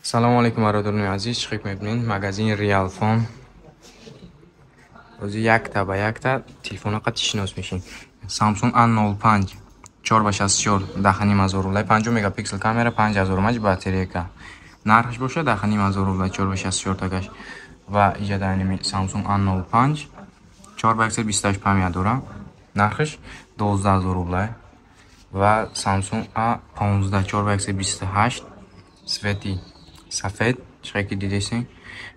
Салому алейкум, бародарони азиз. Чӣ хел мебинед, магазини Реалфон ози якта ба якта телефона қати шинос мешем. Samsung A05 4 ба 64, 10,5 ҳазор рублай, 50 мегапиксел камера, 5000 мАч батарейка. Нархаш боша 10,5 ҳазор рублай 4 ба 64 тагаш. Ва иҷа дар Samsung A05 4 ба 128 память дора. Нархаш 12 000 рублай. Ва Samsung A15 4 ба 128, цвети сафед, чӣ ки дидесен,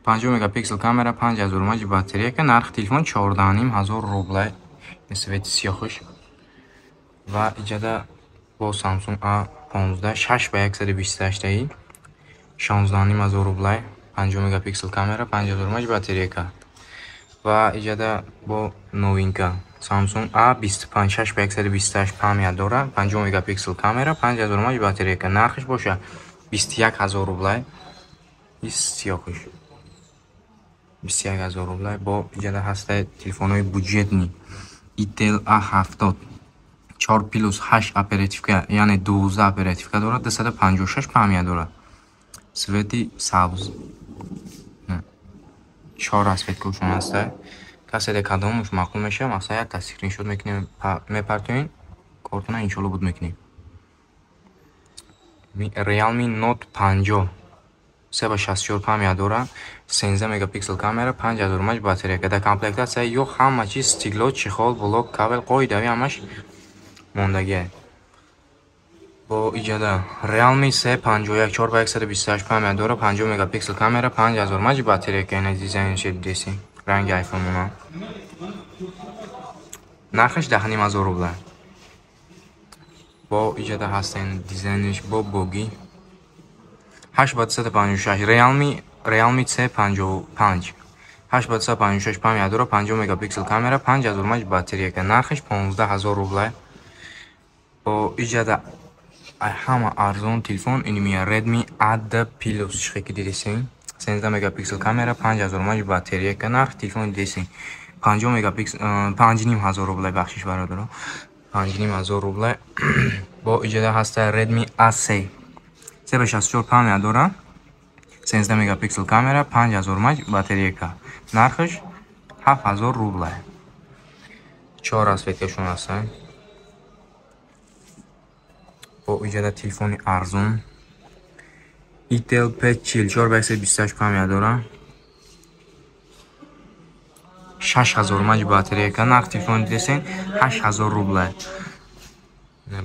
50 мегапиксел камера, 5000 мАч батарейка, нархи телефон 14,5 ҳазор рублай, цвети сиёҳаш. Ва иҷада бо Samsung A15 6 ба 128 таи 16,5 ҳазор рублай, 50 мегапиксел камера, 5000 мАч батарейка. Ва иҷада бо новинка Samsung A25 6 ба 128 память дора, 50 мегапиксел камера, 5000 мАч батарейка, нархаш боша 21 000 рублай, сиёҳаш 21 000 рублай. Бо иҷада ҳаста телефонҳои бюджетный Itel A70 4 плюс 8 оперативка, яъне 12 оперативка дорад, 256 память дорад, цвети сабз, чор расцветкашон ҳаста. Каседе кадомаш маъқул мешавад, масалан, якта скриншот мекунем, мепартоем, кортона иншолло буд мекунем. Realme Note 50 3 ба 64 память дора, 13 мегапиксел камера, 5000 мАч батарейка. Дар комплектация ё ҳама чиз: стекло, чехол, блок, кабел, қоидави ҳамаш мондагиа. Бо иҷада Realme C51 4 ба 128 память дора, 50 мегапиксел камера, 5000 мАч батарейка. Ина дизайнше дидеси, ранги айфон мона. Нархаш 10,5 ҳазор рубла. Бо иҷада ҳастен дизайниш бо боги 8 ба 256 Realme C55 8 ба 256 память дора, 50 мегапиксел камера, 5000 мАч батарейка, нархаш 15 000 рубла. Бо иҷада ҳама арзон телефон инмия Redmi A2 Plus, чихе ки дидесен, 13 мегапиксел камера, 5000 мАч батарейка, нарх телефон дидесен 50 мегапиксел 5,5 ҳазор рублай, бахшиш, бародаро, 5,5 ҳазор рублай. Бо иҷада ҳаста Redmi A3 3 ба 64 память дора, 13 мегапиксел камера, 5000 мАч батарейка, нархаш 7000 рублай. Чор расцветкашон ҳастанд. Бо иҷада телефони арзон Itel P40 4 ба 128 память дора, 6000 мАч батарейка, нарх телефони дидесен 8000 рублай.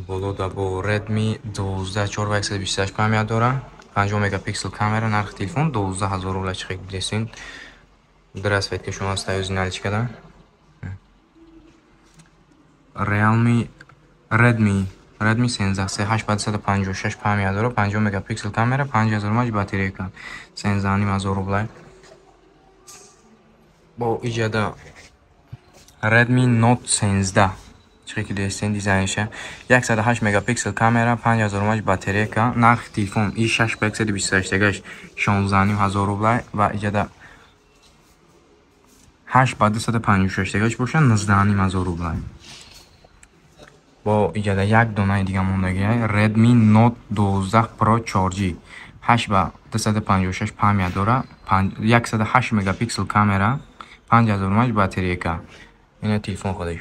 Болода бо Redmi 12 4 ба 128 память дора, 50 мегапиксел камера, нархи телефон 12 000 рубла, чихе дидесен, ду расцветкашон ҳаста ёзи наличкада. Realme Redmi 13 C 8 ба 256 память дора, 50 мегапиксел камера, 5000 мАч батарейка, 13,5 ҳазор рублай. Бо иҷада Redmi Note 13, чихе ки дидестен дизайнша, 108 мегапиксел камера, 5000 мАч батарейка, нархи телефон и 6 ба 128 тагаш 16,5 ҳазор рублай ва иҷада 8 ба 256 тагаш боша 19,5 ҳазор рублай. Бо иҷада як донаи дига мондагия Redmi Note 12 Pro 4G 8 ба 256 память дора, 108 мегапиксел камера, 5000 мАч батарейка, ина телефон худаш.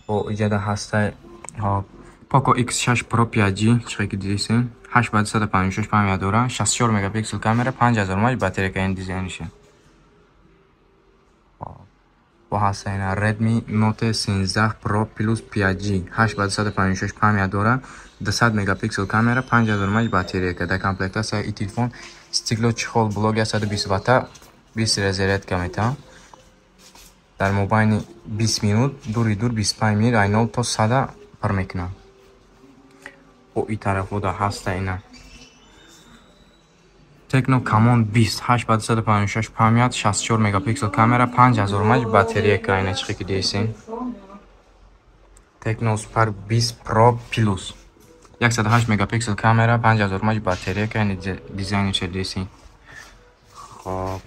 Бо иҷада ҳаста Poco X6 Pro 5G, чихе ки дидесен, 8 ба 256 память дора, 64 мегапиксел камера, 5000 мАч батарейка, ин дизайниша. Бо ҳаста ина Redmi Note 13 Pro Plus 5G 8 ба 256 память дора, 200 мегапиксел камера, 5000 мАч батарейка. Дар комплектация и телефон стекло, чехол, блок, 120 ватта 20 зарядка метавон. Дар мобайни 20 минут дури дур 25 минут ай 0 то 100 пур мекунад. Бо и тарафода ҳаста ина Tecno Camon 20 8 ба 256 память, 64 мегапиксел камера, 5000 мАч батарейка, ина чихе ки дидесен. Tecno Spark 20 Pro Plus 108 мегапиксел камера, 5000 мАч батарейка, ина дизайнеше дидесен. Хоб,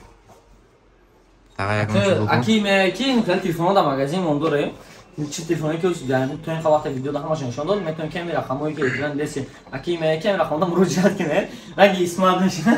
аки ки ин хел телефонҳо дар магазин мон дорем. Чи телефоне ки то ин вақта видеода ҳамаша нишон дод, метавонед ки ҳамин рақамҳое ки экран деси, аки меяки, ҳамин рақамҳода муроҷиат кунед. Ранги Исмат мешина,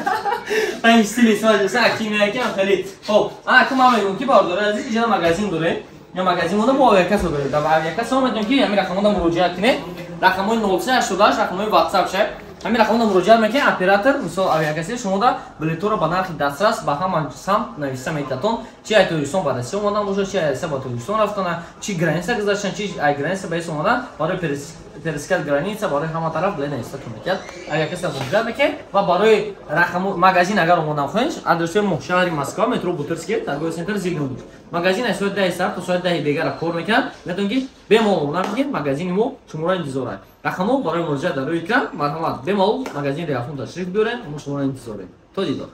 ранги стили Исмат меша, аки меяки ҳам хеле хоб. Ака, ман мегӯям, ки бародари азиз, иҷа магазин дорем ё магазин мода мо авиакасса дорем. Дар авиакасса метавонед, ки ҳамин рақамҳода муроҷиат кунед. Рақамҳои 0388, рақамҳои WhatsApp шай. Ҳамин рақамҳода муроҷиат мекунед, оператор, мисол, авиакасси шумода билетҳоро ба нархи дастрас ба ҳама самт нависта метатон. Чи ай Тоҷикистон ба Россия омадан бошад, чи ай Россия ба Тоҷикистон рафтана, чи граница гузаштан, чи ай граница ба ис омадан, барои пересекать граница, барои ҳама тараф билет навистатон мекард. Авиакасса муроҷиат мекунед ва барои рақаму магазин агар омадан хоҳед, адресҳои мо: шаҳри Москва, метро Бутырский, торговый центр «Зелёный». Магазин аз соати 10 сар то соати 10 бегара кор мекунад. Метавонед, ки бемалол омадан, магазини мо шуморо интизор аст. Рақамҳо барои муроҷиат дар рӯи экран. Марҳамат, бемалол магазини Реафон ташриф биёред, мо шуморо интизорем. То дидор.